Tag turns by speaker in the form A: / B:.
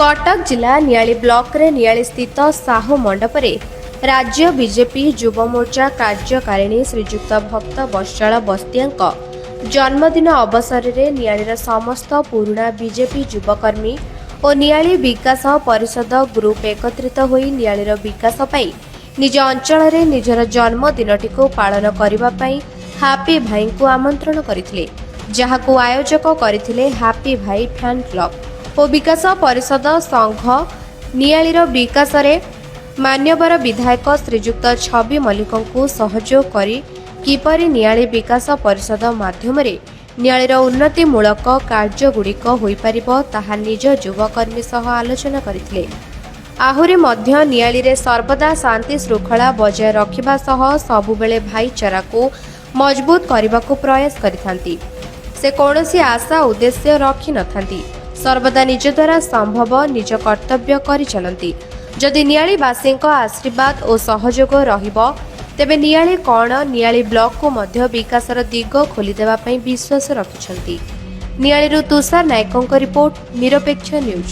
A: କଟକ ଜିଲ୍ଲା ନିଆଳି ବ୍ଲକରେ ନିଆଳି ସ୍ଥିତ ସାହୁ ମଣ୍ଡପରେ ରାଜ୍ୟ ବିଜେପି ଯୁବ ମୋର୍ଚ୍ଚା କାର୍ଯ୍ୟକାରିଣୀ ଶ୍ରୀଯୁକ୍ତ ଭକ୍ତ ବତ୍ସଳ ବସ୍ତିଆଙ୍କ ଜନ୍ମଦିନ ଅବସରରେ ନିଆଳିର ସମସ୍ତ ପୁରୁଣା ବିଜେପି ଯୁବକର୍ମୀ ଓ ନିଆଳି ବିକାଶ ପରିଷଦ ଗ୍ରୁପ ଏକତ୍ରିତ ହୋଇ ନିଆଳିର ବିକାଶ ପାଇଁ ନିଜ ଅଞ୍ଚଳରେ ନିଜର ଜନ୍ମଦିନଟିକୁ ପାଳନ କରିବା ପାଇଁ ହାପି ଭାଇଙ୍କୁ ଆମନ୍ତ୍ରଣ କରିଥିଲେ, ଯାହାକୁ ଆୟୋଜକ କରିଥିଲେ ହାପି ଭାଇ ଫ୍ୟାନ୍ କ୍ଲବ ଓ ବିକାଶ ପରିଷଦ ସଂଘ। ନିଆଳିର ବିକାଶରେ ମାନ୍ୟବର ବିଧାୟକ ଶ୍ରୀଯୁକ୍ତ ଛବି ମଲ୍ଲିକଙ୍କୁ ସହଯୋଗ କରି କିପରି ନିଆଳି ବିକାଶ ପରିଷଦ ମାଧ୍ୟମରେ ନିଆଳିର ଉନ୍ନତିମୂଳକ କାର୍ଯ୍ୟଗୁଡ଼ିକ ହୋଇପାରିବ, ତାହା ନିଜ ଯୁବକର୍ମୀ ସହ ଆଲୋଚନା କରିଥିଲେ। ଆହୁରି ମଧ୍ୟ ନିଆଳିରେ ସର୍ବଦା ଶାନ୍ତି ଶୃଙ୍ଖଳା ବଜାୟ ରଖିବା ସହ ସବୁବେଳେ ଭାଇଚାରାକୁ ମଜବୁତ କରିବାକୁ ପ୍ରୟାସ କରିଥାନ୍ତି। ସେ କୌଣସି ଆଶା ଉଦ୍ଦେଶ୍ୟ ରଖିନଥାନ୍ତି। ସର୍ବଦା ନିଜ ଦ୍ୱାରା ସମ୍ଭବ ନିଜ କର୍ତ୍ତବ୍ୟ କରିଚାଲନ୍ତି। ଯଦି ନିଆଳିବାସୀଙ୍କ ଆଶୀର୍ବାଦ ଓ ସହଯୋଗ ରହିବ, ତେବେ ନିଆଳି କ'ଣ, ନିଆଳି ବ୍ଲକକୁ ମଧ୍ୟ ବିକାଶର ଦିଗ ଖୋଲିଦେବା ପାଇଁ ବିଶ୍ୱାସ ରଖିଛନ୍ତି। ନିଆଳିରୁ ତୁଷାର ନାୟକଙ୍କ ରିପୋର୍ଟ, ନିରପେକ୍ଷ ନ୍ୟୁଜ୍।